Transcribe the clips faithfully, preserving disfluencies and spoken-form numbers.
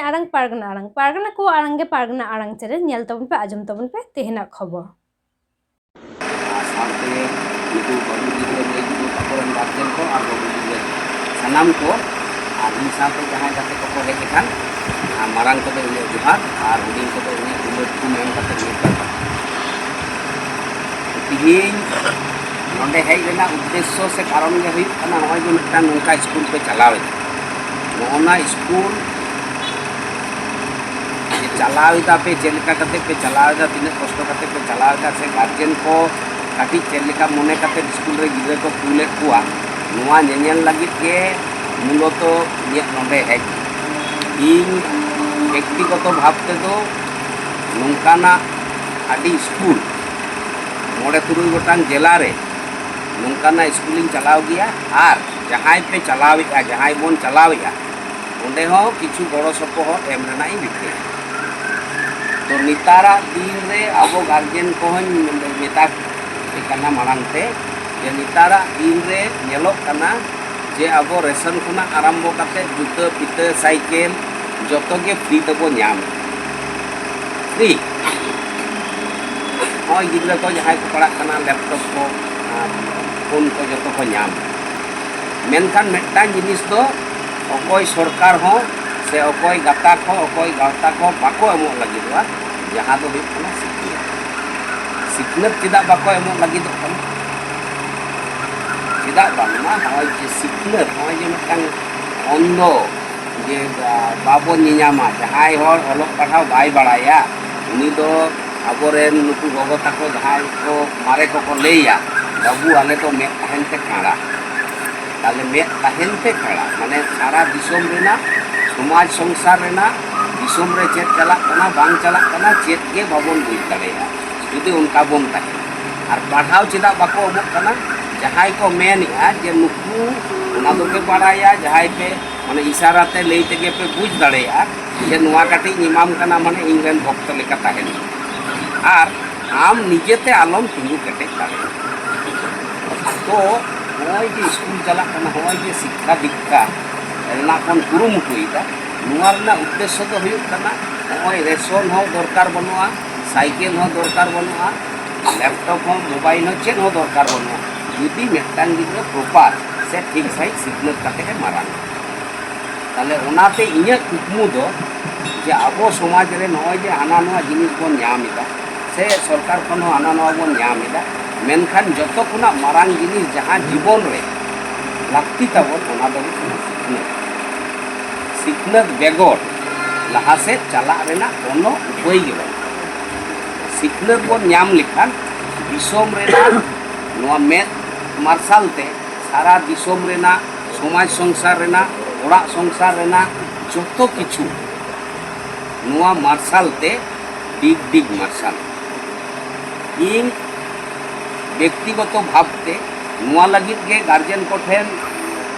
ᱟᱲᱟᱝ ᱯᱟᱨᱜᱟᱱᱟ ᱟᱲᱟᱝ, ᱯᱟᱨᱜᱟᱱᱟ ᱠᱚᱣᱟᱜ ᱟᱲᱟᱝ ᱜᱮ ᱯᱟᱨᱜᱟᱱᱟ ᱟᱲᱟᱝ ᱪᱮᱱᱮᱞ᱾ ᱧᱮᱞ ᱛᱟᱵᱚᱱ ᱯᱮ, ᱟᱸᱡᱚᱢ ᱛᱟᱵᱚᱱ ᱯᱮ ᱛᱮᱦᱮᱧᱟᱜ ᱠᱷᱚᱵᱚᱨ᱾ ᱟᱨ ᱥᱟᱶᱛᱮ ᱱᱩᱠᱩ ᱵᱟᱹᱵᱩ ᱜᱤᱫᱽᱨᱟᱹ ᱢᱟᱹᱭ ᱜᱤᱫᱽᱨᱟᱹ ᱛᱟᱠᱚ ᱨᱮᱱ ᱜᱟᱨᱡᱮᱱ ᱠᱚ ᱟᱨ ᱵᱟᱹᱵᱩ ᱜᱤᱫᱽᱨᱟᱹ ᱥᱟᱱᱟᱢ ᱠᱚ, ᱟᱨ ᱤᱧ ᱥᱟᱶᱛᱮ ᱡᱟᱦᱟᱸᱭ ᱜᱟᱛᱮ ᱠᱚᱠᱚ ᱦᱮᱡ ᱟᱠᱟᱱ, ᱟᱨ ᱢᱟᱨᱟᱝ ᱠᱚᱫᱚ ᱤᱧᱟᱹᱜ ᱡᱚᱦᱟᱨ ᱟᱨ ᱦᱩᱰᱤᱧ ᱠᱚᱫᱚ ᱤᱧᱟᱹᱜ ᱫᱩᱞᱟᱹᱲ ᱛᱷᱩᱢ ᱮᱢ ᱠᱟᱛᱮ ᱢᱤᱫ ᱵᱟᱨ ᱠᱟᱛᱷᱟ᱾ ᱛᱮᱦᱮᱧ ᱱᱚᱰᱮ ᱦᱮᱡ ᱨᱮᱱᱟᱜ ᱩᱫᱽᱫᱮᱥᱥᱚ ᱥᱮ ᱠᱟᱨᱚᱱ ᱜᱮ ᱦᱩᱭᱩᱜ ᱠᱟᱱᱟ, ᱱᱚᱜᱼᱚᱭ ᱡᱮ ᱢᱤᱫᱴᱟᱝ ᱱᱚᱝᱠᱟ ᱥᱠᱩᱞ ᱯᱮ ᱪᱟᱞᱟᱣ ᱮᱫᱟ, ᱱᱚᱜᱼᱚ ᱱᱟ ᱥᱠᱩᱞ ᱡᱮ ᱪᱟᱞᱟᱣ ᱮᱫᱟ ᱯᱮ, ᱪᱮᱫ ᱞᱮᱠᱟ ᱠᱟᱛᱮ ᱯᱮ ᱪᱟᱞᱟᱣ ᱮᱫᱟ, ᱛᱤᱱᱟᱹᱜ ᱠᱚᱥᱴᱚ ᱠᱟᱛᱮ ᱯᱮ ᱪᱟᱞᱟᱣ ᱮᱫᱟ, ᱥᱮ ᱜᱟᱨᱡᱮᱱ ᱠᱚ ᱠᱟᱹᱴᱤᱡ ᱪᱮᱫ ᱞᱮᱠᱟ ᱢᱚᱱᱮ ᱠᱟᱛᱮ ᱥᱠᱩᱞ ᱨᱮ ᱜᱤᱫᱽᱨᱟᱹ ᱠᱚ ᱠᱩᱞᱮᱫ ᱠᱚᱣᱟ, ᱱᱚᱣᱟ ᱧᱮᱧᱮᱞ ᱞᱟᱹᱜᱤᱫ ᱜᱮ ᱢᱩᱞᱚᱛᱚ ᱤᱧᱟᱹᱜ ᱱᱚᱰᱮ ᱦᱮᱡ᱾ ᱤᱧ ᱵᱮᱠᱛᱤᱜᱚᱛᱚ ᱵᱷᱟᱵᱽ ᱛᱮᱫᱚ ᱱᱚᱝᱠᱟᱱᱟᱜ ᱟᱹᱰᱤ ᱥᱠᱩᱞ, ᱢᱚᱬᱮ ᱛᱩᱨᱩᱭ ᱜᱚᱴᱟᱝ ᱡᱮᱞᱟ ᱨᱮ ᱱᱚᱝᱠᱟᱱᱟᱜ ᱥᱠᱩᱞᱤᱧ ᱪᱟᱞᱟᱣ ᱜᱮᱭᱟ᱾ ᱟᱨ ᱡᱟᱦᱟᱸᱭ ᱯᱮ ᱪᱟᱞᱟᱣᱮᱫᱼᱟ, ᱡᱟᱦᱟᱸᱭ ᱵᱚᱱ ᱪᱟᱞᱟᱣᱮᱫᱼᱟ, ᱚᱸᱰᱮ ᱦᱚᱸ ᱠᱤᱪᱷᱩ ᱜᱚᱲᱚ ᱥᱚᱯᱚᱦᱚᱫ ᱮᱢ ᱨᱮᱱᱟᱜ ᱤᱧ ᱨᱤᱠᱟᱹᱭᱟ᱾ ᱛᱚ, ᱱᱮᱛᱟᱨᱟᱜ ᱫᱤᱱ ᱨᱮ ᱟᱵᱚ ᱜᱟᱨᱡᱮᱱ ᱠᱚᱦᱚᱸᱧ ᱢᱮᱛᱟ ᱯᱮ ᱠᱟᱱᱟ ᱢᱟᱲᱟᱝ ᱛᱮ, ᱡᱮ ᱱᱮᱛᱟᱨᱟᱜ ᱫᱤᱱ ᱨᱮ ᱧᱮᱞᱚᱜ ᱠᱟᱱᱟ ᱡᱮ ᱟᱵᱚ ᱨᱮᱥᱚᱱ ᱠᱷᱚᱱᱟᱜ ᱟᱨᱟᱢᱵᱚ ᱠᱟᱛᱮ ᱡᱩᱛᱟᱹ, ᱯᱷᱤᱛᱟᱹ, ᱥᱟᱭᱠᱮᱞ ᱡᱚᱛᱚ ᱜᱮ ᱯᱷᱨᱤ ᱛᱮᱵᱚ ᱧᱟᱢ᱾ ᱯᱷᱨᱤ᱾ ᱱᱚᱜᱼᱚᱭ ᱜᱤᱫᱽᱨᱟᱹ ᱠᱚ ᱡᱟᱦᱟᱸᱭ ᱠᱚ ᱯᱟᱲᱦᱟᱜ ᱠᱟᱱᱟ, ᱞᱮᱯᱴᱚᱯ ᱠᱚ, ᱟᱨ ᱯᱷᱳᱱ ᱠᱚ ᱡᱚᱛᱚ ᱠᱚ ᱧᱟᱢ᱾ ᱢᱮᱱᱠᱷᱟᱱ ᱢᱤᱫᱴᱟᱝ ᱡᱤᱱᱤᱥ ᱫᱚ ᱚᱠᱚᱭ ᱥᱚᱨᱠᱟᱨ ᱦᱚᱸ ᱥᱮ ᱚᱠᱚᱭ ᱜᱟᱛᱟᱠ ᱦᱚᱸ, ᱚᱠᱚᱭ ᱜᱟᱶᱛᱟ ᱠᱚ ᱵᱟᱠᱚ ᱮᱢᱚᱜ ᱞᱟᱹᱜᱤᱫᱚᱜᱼᱟ, ᱡᱟᱦᱟᱸ ᱫᱚ ᱦᱩᱭᱩᱜ ᱠᱟᱱᱟ ᱥᱤᱠᱷᱱᱟᱹᱛ᱾ ᱥᱤᱠᱷᱱᱟᱹᱛ ᱪᱮᱫᱟᱜ ᱵᱟᱠᱚ ᱮᱢᱚᱜ ᱞᱟᱹᱜᱤᱫᱚᱜ ᱠᱟᱱᱟ? ᱪᱮᱫᱟᱜ ᱵᱟᱝᱢᱟ ᱱᱚᱜᱼᱚᱭ ᱡᱮ ᱥᱤᱠᱷᱱᱟᱹᱛ, ᱱᱚᱜᱼᱚᱭ ᱡᱮ ᱢᱤᱫᱴᱟᱝ ᱚᱱᱫᱷᱚ, ᱡᱮ, ᱟ, ᱵᱟᱵᱚᱱ ᱧᱮᱧᱟᱢᱟ, ᱡᱟᱦᱟᱸᱭ ᱦᱚᱲ ᱚᱞᱚᱜ ᱯᱟᱲᱦᱟᱣ ᱵᱟᱭ ᱵᱟᱲᱟᱭᱟ, ᱩᱱᱤ ᱫᱚ ᱟᱵᱚᱨᱮᱱ ᱱᱩᱠᱩ ᱜᱚᱜᱚ ᱛᱟᱠᱚ ᱡᱟᱦᱟᱸᱭ ᱠᱚ ᱢᱟᱨᱮ ᱠᱚᱠᱚ ᱞᱟᱹᱭᱟ, "ᱵᱟᱹᱵᱩ, ᱟᱞᱮ ᱫᱚ ᱢᱮᱫ ᱛᱟᱦᱮᱱ ᱛᱮ ᱠᱟᱬᱟ", ᱛᱟᱦᱞᱮ ᱢᱮᱫ ᱛᱟᱦᱮᱱ ᱛᱮ ᱠᱟᱬᱟ, ᱢᱟᱱᱮ ᱥᱟᱨᱟ ᱫᱤᱥᱚᱢ ᱨᱮᱱᱟᱜ, ᱥᱚᱢᱟᱡᱽ ᱥᱚᱝᱥᱟᱨ ᱨᱮᱱᱟᱜ, ᱫᱤᱥᱚᱢ ᱨᱮ ᱪᱮᱫ ᱪᱟᱞᱟᱜ ᱠᱟᱱᱟ ᱵᱟᱝ ᱪᱟᱞᱟᱜ ᱠᱟᱱᱟ, ᱪᱮᱫ ᱜᱮ ᱵᱟᱵᱚᱱ ᱵᱩᱡᱽ ᱫᱟᱲᱮᱭᱟᱜᱼᱟ ᱡᱩᱫᱤ ᱚᱱᱠᱟ ᱵᱚᱱ ᱛᱟᱦᱮᱱᱟ᱾ ᱟᱨ ᱯᱟᱲᱦᱟᱣ ᱪᱮᱫᱟᱜ ᱵᱟᱠᱚ ᱮᱢᱚᱜ ᱠᱟᱱᱟ? ᱡᱟᱦᱟᱸᱭ ᱠᱚ ᱢᱮᱱᱮᱜᱼᱟ ᱡᱮ ᱱᱩᱠᱩ ᱚᱱᱟ ᱫᱚᱯᱮ ᱵᱟᱲᱟᱭᱟ, ᱡᱟᱦᱟᱸᱭ ᱯᱮ, ᱢᱟᱱᱮ, ᱤᱥᱟᱨᱟ ᱛᱮ ᱞᱟᱹᱭ ᱛᱮᱜᱮ ᱯᱮ ᱵᱩᱡᱽ ᱫᱟᱲᱮᱭᱟᱜᱼᱟ ᱡᱮ ᱱᱚᱣᱟ ᱠᱟᱹᱴᱤᱡ ᱤᱧ ᱮᱢᱟᱢ ᱠᱟᱱᱟ, ᱢᱟᱱᱮ, ᱤᱧ ᱨᱮᱱ ᱵᱷᱚᱠᱛᱚ ᱞᱮᱠᱟ ᱛᱟᱦᱮᱱ ᱢᱮ᱾ ᱟᱨ ᱟᱢ ᱱᱤᱡᱮᱛᱮ ᱟᱞᱚᱢ ᱛᱤᱸᱜᱩ ᱠᱮᱴᱮᱡ ᱫᱟᱲᱮᱭᱟᱜᱼᱟ᱾ ᱛᱚ, ᱱᱚᱜᱼᱚᱭ ᱡᱮ ᱥᱠᱩᱞ ᱪᱟᱞᱟᱜ ᱠᱟᱱᱟ, ᱱᱚᱜᱼᱚᱭ ᱡᱮ ᱥᱤᱠᱠᱷᱟ ᱫᱤᱠᱠᱷᱟ ᱨᱮᱱᱟᱜ ᱵᱚᱱ ᱠᱩᱨᱩᱢᱩᱴᱩᱭᱮᱫᱟ, ᱱᱚᱣᱟ ᱨᱮᱱᱟᱜ ᱩᱫᱽᱫᱮᱥᱥᱚ ᱫᱚ ᱦᱩᱭᱩᱜ ᱠᱟᱱᱟ, ᱱᱚᱜᱼᱚᱭ ᱨᱮᱥᱚᱱ ᱦᱚᱸ ᱫᱚᱨᱠᱟᱨ ᱵᱟᱹᱱᱩᱜᱼᱟ, ᱥᱟᱭᱠᱮᱞ ᱦᱚᱸ ᱫᱚᱨᱠᱟᱨ ᱵᱟᱹᱱᱩᱜᱼᱟ, ᱞᱮᱯᱴᱚᱯ ᱦᱚᱸ, ᱢᱳᱵᱟᱭᱤᱞ ᱦᱚᱸ, ᱪᱮᱫ ᱦᱚᱸ ᱫᱚᱨᱠᱟᱨ ᱵᱟᱹᱱᱩᱜᱼᱟ᱾ ᱡᱩᱫᱤ ᱢᱤᱫᱴᱟᱝ ᱜᱤᱫᱽᱨᱟᱹ ᱯᱨᱚᱯᱟᱨ ᱥᱮ ᱴᱷᱤᱠ ᱥᱟᱺᱦᱤᱡ ᱥᱤᱠᱷᱱᱟᱹᱛ ᱠᱟᱛᱮ ᱮ ᱢᱟᱨᱟᱝ, ᱛᱟᱦᱞᱮ ᱚᱱᱟᱛᱮ ᱤᱧᱟᱹᱜ ᱠᱩᱠᱢᱩ ᱫᱚ ᱡᱮ ᱟᱵᱚ ᱥᱚᱢᱟᱡᱽ ᱨᱮ ᱱᱚᱜᱼᱚᱭ ᱡᱮ ᱦᱟᱱᱟ ᱱᱚᱣᱟ ᱡᱤᱱᱤᱥ ᱵᱚᱱ ᱧᱟᱢ ᱮᱫᱟ, ᱥᱮ ᱥᱚᱨᱠᱟᱨ ᱠᱷᱚᱱ ᱦᱚᱸ ᱦᱟᱱᱟ ᱱᱚᱣᱟ ᱵᱚᱱ ᱧᱟᱢ ᱮᱫᱟ, ᱢᱮᱱᱠᱷᱟᱱ ᱡᱚᱛᱚ ᱠᱷᱚᱱᱟᱜ ᱢᱟᱨᱟᱝ ᱡᱤᱱᱤᱥ ᱡᱟᱦᱟᱸ ᱡᱤᱵᱚᱱ ᱨᱮ ᱞᱟᱹᱠᱛᱤ ᱛᱟᱵᱚᱱ, ᱚᱱᱟ ᱫᱚ ᱦᱩᱭᱩᱜ ᱠᱟᱱᱟ ᱥᱤᱠᱷᱱᱟᱹᱛ᱾ ᱥᱤᱠᱷᱱᱟᱹᱛ ᱵᱮᱜᱚᱨ ᱞᱟᱦᱟ ᱥᱮᱫ ᱪᱟᱞᱟᱜ ᱨᱮᱱᱟᱜ ᱠᱳᱱᱳ ᱩᱯᱟᱹᱭ ᱜᱮ ᱵᱟᱹᱱᱩᱜᱼᱟ᱾ ᱥᱤᱠᱷᱱᱟᱹᱛ ᱵᱚᱱ ᱧᱟᱢ ᱞᱮᱠᱷᱟᱱ ᱫᱤᱥᱚᱢ ᱨᱮᱱᱟᱜ ᱱᱚᱣᱟ ᱢᱮᱫ ᱢᱟᱨᱥᱟᱞ ᱛᱮ ᱥᱟᱨᱟ ᱫᱤᱥᱚᱢ ᱨᱮᱱᱟᱜ ᱥᱚᱢᱟᱡᱽ ᱥᱚᱝᱥᱟᱨ ᱨᱮᱱᱟᱜ, ᱚᱲᱟᱜ ᱥᱚᱝᱥᱟᱨ ᱨᱮᱱᱟᱜ ᱡᱚᱛᱚ ᱠᱤᱪᱷᱩ ᱱᱚᱣᱟ ᱢᱟᱨᱥᱟᱞ ᱛᱮ ᱰᱤᱜᱽ ᱰᱤᱜᱽ ᱢᱟᱨᱥᱟᱞ᱾ ᱤᱧ ᱵᱮᱠᱛᱤᱜᱚᱛᱚ ᱵᱷᱟᱵᱽ ᱛᱮ ᱱᱚᱣᱟ ᱞᱟᱹᱜᱤᱫ ᱜᱮ ᱜᱟᱨᱡᱮᱱ ᱠᱚᱴᱷᱮᱱ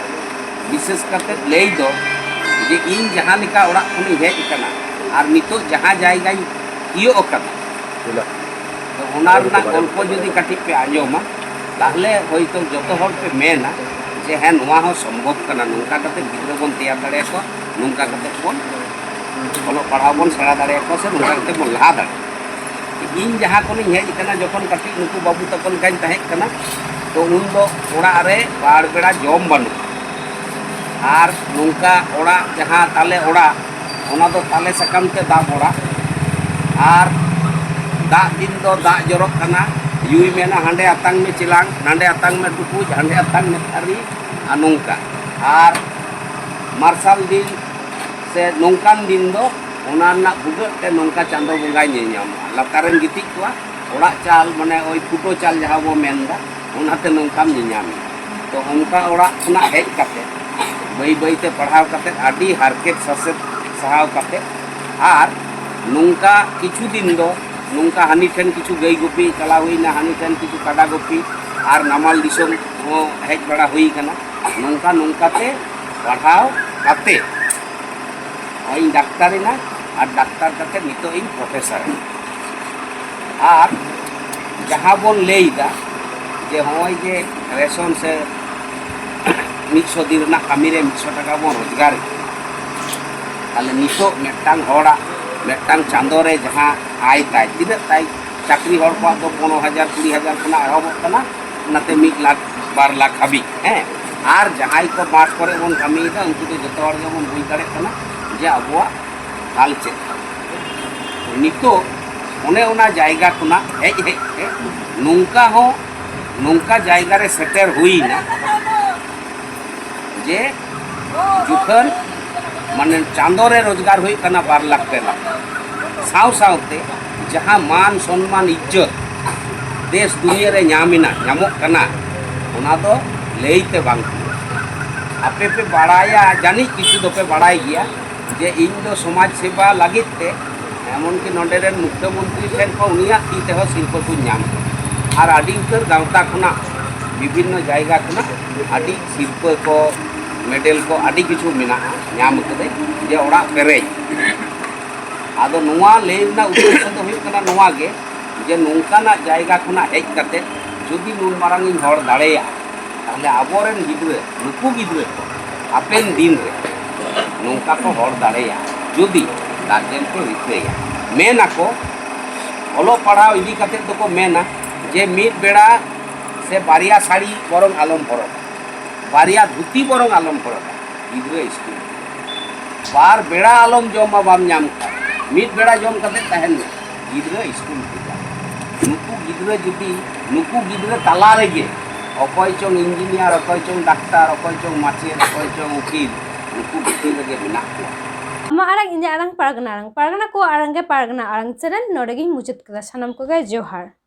ᱵᱤᱥᱮᱥ ᱠᱟᱛᱮ ᱞᱟᱹᱭ ᱫᱚ, ᱡᱮ ᱤᱧ ᱡᱟᱦᱟᱸ ᱞᱮᱠᱟ ᱚᱲᱟᱜ ᱠᱷᱚᱱᱤᱧ ᱦᱮᱡ ᱟᱠᱟᱱᱟ ᱟᱨ ᱱᱤᱛᱚᱜ ᱡᱟᱦᱟᱸ ᱡᱟᱭᱜᱟᱧ ᱛᱤᱭᱳᱜ ᱟᱠᱟᱫᱟ, ᱛᱚ ᱚᱱᱟ ᱨᱮᱱᱟᱜ ᱜᱚᱞᱯᱚ ᱡᱩᱫᱤ ᱠᱟᱹᱴᱤᱡ ᱯᱮ ᱟᱸᱡᱚᱢᱟ, ᱛᱟᱦᱞᱮ ᱦᱚᱭᱛᱳ ᱡᱚᱛᱚ ᱦᱚᱲ ᱯᱮ ᱢᱮᱱᱟ ᱡᱮ ᱦᱮᱸ, ᱱᱚᱣᱟ ᱦᱚᱸ ᱥᱚᱢᱵᱷᱚᱵ ᱠᱟᱱᱟ, ᱱᱚᱝᱠᱟ ᱠᱟᱛᱮ ᱜᱤᱫᱽᱨᱟᱹ ᱵᱚᱱ ᱛᱮᱭᱟᱨ ᱫᱟᱲᱮᱭᱟᱠᱚᱣᱟ, ᱱᱚᱝᱠᱟ ᱠᱟᱛᱮ ᱵᱚᱱ ᱚᱞᱚᱜ ᱯᱟᱲᱦᱟᱣ ᱵᱚᱱ ᱥᱮᱬᱟ ᱫᱟᱲᱮᱭᱟᱠᱚᱣᱟ ᱥᱮ ᱱᱚᱝᱠᱟ ᱠᱟᱛᱮ ᱵᱚᱱ ᱞᱟᱦᱟ ᱫᱟᱲᱮᱭᱟᱜᱼᱟ᱾ ᱤᱧ ᱡᱟᱦᱟᱸ ᱠᱷᱚᱱᱤᱧ ᱦᱮᱡ ᱟᱠᱟᱱᱟ, ᱡᱚᱠᱷᱚᱱ ᱠᱟᱹᱴᱤᱡ ᱱᱩᱠᱩ ᱵᱟᱹᱵᱩ ᱛᱟᱠᱚ ᱞᱮᱠᱟᱧ ᱛᱟᱦᱮᱸ ᱠᱟᱱᱟ, ᱛᱚ ᱩᱱ ᱫᱚ ᱚᱲᱟᱜ ᱨᱮ ᱵᱟᱨ ᱵᱮᱲᱟ ᱡᱚᱢ ᱵᱟᱹᱱᱩᱜᱼᱟ᱾ ᱟᱨ ᱱᱚᱝᱠᱟ ᱚᱲᱟᱜ, ᱡᱟᱦᱟᱸ ᱛᱟᱞᱮ ᱚᱲᱟᱜ, ᱚᱱᱟ ᱫᱚ ᱛᱟᱞᱮ ᱥᱟᱠᱟᱢ ᱛᱮ ᱫᱟᱵ ᱚᱲᱟᱜ᱾ ᱟᱨ ᱫᱟᱜ ᱫᱤᱱ ᱫᱚ ᱫᱟᱜ ᱡᱚᱨᱚᱜ ᱠᱟᱱᱟ, ᱭᱩᱭ ᱢᱮᱱᱟ, "ᱦᱟᱸᱰᱮ ᱟᱛᱟᱝ ᱢᱮ ᱪᱮᱞᱟᱝ, ᱱᱟᱸᱰᱮ ᱟᱛᱟᱝ ᱢᱮ ᱴᱩᱠᱩᱡ, ᱦᱟᱸᱰᱮ ᱟᱛᱟᱝ ᱢᱮ ᱛᱷᱟᱹᱨᱤ", ᱟᱨ ᱱᱚᱝᱠᱟ᱾ ᱟᱨ ᱢᱟᱨᱥᱟᱞ ᱫᱤᱱ ᱥᱮ ᱱᱚᱝᱠᱟᱱ ᱫᱤᱱ ᱫᱚ ᱚᱱᱟ ᱨᱮᱱᱟᱜ ᱵᱷᱩᱜᱟᱹᱜ ᱛᱮ ᱱᱚᱝᱠᱟ ᱪᱟᱸᱫᱚ ᱵᱚᱸᱜᱟᱭ ᱧᱮᱞᱧᱟᱢᱟ᱾ ᱞᱟᱛᱟᱨᱮᱢ ᱜᱤᱛᱤᱡ ᱠᱚᱜᱼᱟ, ᱚᱲᱟᱜ ᱪᱟᱞ, ᱢᱟᱱᱮ ᱳᱭ ᱯᱷᱩᱴᱟᱹ ᱪᱟᱞ ᱡᱟᱦᱟᱸ ᱵᱚ ᱢᱮᱱᱫᱟ, ᱚᱱᱟᱛᱮ ᱱᱚᱝᱠᱟᱢ ᱧᱮᱧᱟᱢᱟ᱾ ᱛᱚ ᱚᱱᱠᱟ ᱚᱲᱟᱜ ᱠᱷᱚᱱᱟᱜ ᱦᱮᱡ ᱠᱟᱛᱮ, ᱵᱟᱹᱭ ᱵᱟᱹᱭᱛᱮ ᱯᱟᱲᱦᱟᱣ ᱠᱟᱛᱮ, ᱟᱹᱰᱤ ᱦᱟᱨᱠᱮᱛ ᱥᱟᱥᱮᱛ ᱥᱟᱦᱟᱣ ᱠᱟᱛᱮ, ᱟᱨ ᱱᱚᱝᱠᱟ ᱠᱤᱪᱷᱩ ᱫᱤᱱ ᱫᱚ ᱱᱚᱝᱠᱟ ᱦᱟᱹᱱᱤ ᱴᱷᱮᱱ ᱠᱤᱪᱷᱩ ᱜᱟᱹᱭ ᱜᱩᱯᱤ ᱪᱟᱞᱟᱣ ᱦᱩᱭᱱᱟ, ᱦᱟᱹᱱᱤ ᱴᱷᱮᱱ ᱠᱤᱪᱷᱩ ᱠᱟᱰᱟ ᱜᱩᱯᱤ, ᱟᱨ ᱱᱟᱢᱟᱞ ᱫᱤᱥᱚᱢ ᱦᱚᱸ ᱦᱮᱡ ᱵᱟᱲᱟ ᱦᱩᱭ ᱠᱟᱱᱟ᱾ ᱱᱚᱝᱠᱟ ᱱᱚᱝᱠᱟᱛᱮ ᱯᱟᱲᱦᱟᱣ ᱠᱟᱛᱮ ᱤᱧ ᱰᱟᱠᱛᱟᱨ ᱮᱱᱟ, ᱟᱨ ᱰᱟᱠᱛᱟᱨ ᱠᱟᱛᱮ ᱱᱤᱛᱚᱜ ᱤᱧ ᱯᱨᱚᱯᱷᱮᱥᱚᱨ ᱮᱱᱟ᱾ ᱟᱨ ᱡᱟᱦᱟᱸ ᱵᱚᱱ ᱞᱟᱹᱭ ᱮᱫᱟ ᱡᱮ ᱱᱚᱜᱼᱚᱭ ᱡᱮ ᱨᱮᱥᱚᱱ ᱥᱮ ᱢᱤᱫ ᱥᱚ ᱫᱤᱱ ᱨᱮᱱᱟᱜ ᱠᱟᱹᱢᱤ ᱨᱮ ᱢᱤᱫ ᱥᱚ ᱴᱟᱠᱟ ᱵᱚᱱ ᱨᱳᱡᱽᱜᱟᱨ ᱮᱫᱟ, ᱛᱟᱦᱞᱮ ᱱᱤᱛᱚᱜ ᱢᱤᱫᱴᱟᱝ ᱦᱚᱲᱟᱜ ᱢᱤᱫᱴᱟᱝ ᱪᱟᱸᱫᱚ ᱨᱮ ᱡᱟᱦᱟᱸ ᱟᱭ ᱛᱟᱭ, ᱛᱤᱱᱟᱹᱜ ᱛᱟᱭ? ᱪᱟᱹᱠᱨᱤ ᱦᱚᱲ ᱠᱚᱣᱟᱜ ᱫᱚ ᱯᱚᱱᱨᱚ ᱦᱟᱡᱟᱨ, ᱠᱩᱲᱤ ᱦᱟᱡᱟᱨ ᱠᱷᱚᱱᱟᱜ ᱮᱦᱚᱵᱚᱜ ᱠᱟᱱᱟ, ᱚᱱᱟᱛᱮ ᱢᱤᱫ ᱞᱟᱠᱷ, ᱵᱟᱨ ᱞᱟᱠᱷ ᱦᱟᱹᱵᱤᱡ᱾ ᱦᱮᱸ, ᱟᱨ ᱡᱟᱦᱟᱸᱭ ᱠᱚ ᱢᱟᱴᱷ ᱠᱚᱨᱮ ᱵᱚᱱ ᱠᱟᱹᱢᱤᱭᱮᱫᱟ, ᱩᱱᱠᱩ ᱫᱚ ᱡᱚᱛᱚ ᱦᱚᱲ ᱜᱮᱵᱚᱱ ᱵᱩᱡᱽ ᱫᱟᱲᱮᱭᱟᱜ ᱠᱟᱱᱟ ᱡᱮ ᱟᱵᱚᱣᱟᱜ ᱦᱟᱞ ᱪᱮᱫ ᱠᱟᱱᱟ᱾ ᱱᱤᱛᱚᱜ ᱚᱱᱮ ᱚᱱᱟ ᱡᱟᱭᱜᱟ ᱠᱷᱚᱱᱟᱜ ᱦᱮᱡ ᱦᱮᱡ ᱛᱮ ᱱᱚᱝᱠᱟ ᱦᱚᱸ, ᱱᱚᱝᱠᱟ ᱡᱟᱭᱜᱟ ᱨᱮ ᱥᱮᱴᱮᱨ ᱦᱩᱭᱱᱟ ᱡᱮ ᱡᱚᱠᱷᱚᱱ, ᱢᱟᱱᱮ, ᱪᱟᱸᱫᱚ ᱨᱮ ᱨᱳᱡᱽᱜᱟᱨ ᱦᱩᱭᱩᱜ ᱠᱟᱱᱟ ᱵᱟᱨ ᱞᱟᱠᱷ ᱯᱮ ᱞᱟᱠᱷ, ᱥᱟᱶ ᱥᱟᱶᱛᱮ ᱡᱟᱦᱟᱸ ᱢᱟᱱ ᱥᱚᱱᱢᱟᱱ ᱤᱡᱽᱡᱚᱛ ᱫᱮᱥ ᱫᱩᱱᱤᱭᱟᱹ ᱨᱮ ᱧᱟᱢ ᱮᱱᱟ, ᱧᱟᱢᱚᱜ ᱠᱟᱱᱟ, ᱚᱱᱟ ᱫᱚ ᱞᱟᱹᱭ ᱛᱮ ᱵᱟᱝ ᱦᱩᱭᱩᱜᱼᱟ᱾ ᱟᱯᱮ ᱯᱮ ᱵᱟᱲᱟᱭᱟ, ᱡᱟᱹᱱᱤᱡ ᱠᱤᱪᱷᱩ ᱫᱚᱯᱮ ᱵᱟᱲᱟᱭ ᱜᱮᱭᱟ, ᱡᱮ ᱤᱧ ᱫᱚ ᱥᱚᱢᱟᱡᱽ ᱥᱮᱵᱟ ᱞᱟᱹᱜᱤᱫ ᱛᱮ, ᱮᱢᱚᱱᱠᱤ ᱱᱚᱰᱮ ᱨᱮᱱ ᱢᱩᱠᱷᱭᱟᱹᱢᱚᱱᱛᱨᱤ ᱴᱷᱮᱱ ᱠᱷᱚᱱ ᱩᱱᱤᱭᱟᱜ ᱛᱤ ᱛᱮᱦᱚᱸ ᱥᱤᱨᱯᱟᱹ ᱠᱚᱧ ᱧᱟᱢ ᱠᱮᱫᱟ᱾ ᱟᱨ ᱟᱹᱰᱤ ᱩᱛᱟᱹᱨ ᱜᱟᱶᱛᱟ ᱠᱷᱚᱱᱟᱜ, ᱵᱤᱵᱷᱤᱱᱱᱚ ᱡᱟᱭᱜᱟ ᱠᱷᱚᱱᱟᱜ ᱟᱹᱰᱤ ᱥᱤᱨᱯᱟᱹ ᱠᱚ, ᱢᱮᱰᱮᱞ ᱠᱚ, ᱟᱹᱰᱤ ᱠᱤᱪᱷᱩ ᱢᱮᱱᱟᱜᱼᱟ, ᱧᱟᱢ ᱠᱟᱹᱫᱟᱹᱧ, ᱡᱮ ᱚᱲᱟᱜ ᱯᱮᱨᱮᱡ᱾ ᱟᱫᱚ ᱱᱚᱣᱟ ᱞᱟᱹᱭ ᱨᱮᱱᱟᱜ ᱩᱫᱽᱫᱮᱥᱥᱚ ᱫᱚ ᱦᱩᱭᱩᱜ ᱠᱟᱱᱟ ᱱᱚᱣᱟ ᱜᱮ, ᱡᱮ ᱱᱚᱝᱠᱟᱱᱟᱜ ᱡᱟᱭᱜᱟ ᱠᱷᱚᱱᱟᱜ ᱦᱮᱡ ᱠᱟᱛᱮ ᱡᱩᱫᱤ ᱱᱩᱱ ᱢᱟᱨᱟᱝ ᱤᱧ ᱦᱚᱲ ᱫᱟᱲᱮᱭᱟᱜᱼᱟ, ᱛᱟᱦᱞᱮ ᱟᱵᱚᱨᱮᱱ ᱜᱤᱫᱽᱨᱟᱹ, ᱱᱩᱠᱩ ᱜᱤᱫᱽᱨᱟᱹ ᱠᱚ ᱦᱟᱯᱮᱱ ᱫᱤᱱ ᱨᱮ ᱱᱚᱝᱠᱟ ᱠᱚ ᱦᱚᱲ ᱫᱟᱲᱮᱭᱟᱜᱼᱟ, ᱡᱩᱫᱤ ᱜᱟᱨᱡᱮᱱ ᱠᱚ ᱨᱤᱠᱟᱹᱭᱟ᱾ ᱢᱮᱱ ᱟᱠᱚ, ᱚᱞᱚᱜ ᱯᱟᱲᱦᱟᱣ ᱤᱫᱤ ᱠᱟᱛᱮ ᱫᱚᱠᱚ ᱢᱮᱱᱟ ᱡᱮ ᱢᱤᱫ ᱵᱮᱲᱟ ᱥᱮ ᱵᱟᱨᱭᱟ ᱥᱟᱹᱲᱤ ᱵᱚᱨᱚᱝ ᱟᱞᱚᱢ ᱦᱚᱨᱚᱜᱟ, ᱵᱟᱨᱭᱟ ᱫᱷᱩᱛᱤ ᱵᱚᱨᱚᱝ ᱟᱞᱚᱢ ᱦᱚᱨᱚᱜᱟ, ᱜᱤᱫᱽᱨᱟᱹ ᱥᱠᱩᱞ᱾ ᱵᱟᱨ ᱵᱮᱲᱟ ᱟᱞᱚᱢ ᱡᱚᱢᱟ, ᱵᱟᱢ ᱧᱟᱢ ᱠᱷᱟᱱ ᱢᱤᱫ ᱵᱮᱲᱟ ᱡᱚᱢ ᱠᱟᱛᱮ ᱛᱟᱦᱮᱱ ᱢᱮ, ᱜᱤᱫᱽᱨᱟᱹ ᱥᱠᱩᱞ ᱵᱷᱮᱡᱟ᱾ ᱱᱩᱠᱩ ᱜᱤᱫᱽᱨᱟᱹ ᱡᱩᱫᱤ, ᱱᱩᱠᱩ ᱜᱤᱫᱽᱨᱟᱹ ᱛᱟᱞᱟ ᱨᱮᱜᱮ ᱚᱠᱚᱭ ᱪᱚᱝ ᱤᱧᱡᱤᱱᱤᱭᱟᱨ, ᱚᱠᱚᱭ ᱪᱚᱝ ᱰᱟᱠᱛᱟᱨ, ᱚᱠᱚᱭ ᱪᱚᱝ ᱢᱟᱪᱮᱫ, ᱚᱠᱚᱭ ᱪᱚᱝ ᱩᱠᱤᱞ, ᱱᱩᱠᱩ ᱵᱷᱤᱛᱤᱨ ᱨᱮᱜᱮ ᱢᱮᱱᱟᱜ ᱠᱚᱣᱟ᱾ ᱟᱢᱟᱜ ᱟᱲᱟᱝ, ᱤᱧᱟᱹᱜ ᱟᱲᱟᱝ, ᱯᱟᱨᱜᱟᱱᱟ ᱟᱲᱟᱝ, ᱯᱟᱨᱜᱟᱱᱟ ᱠᱚᱣᱟᱜ ᱟᱲᱟᱝ ᱜᱮ ᱯᱟᱨᱜᱟᱱᱟ ᱟᱲᱟᱝ ᱪᱮᱱᱮᱞ ᱱᱚᱰᱮ ᱜᱤᱧ ᱢᱩᱪᱟᱹᱫ ᱠᱮᱫᱟ᱾ ᱥᱟᱱᱟᱢ ᱠᱚᱜᱮ ᱡᱚᱦᱟᱨ᱾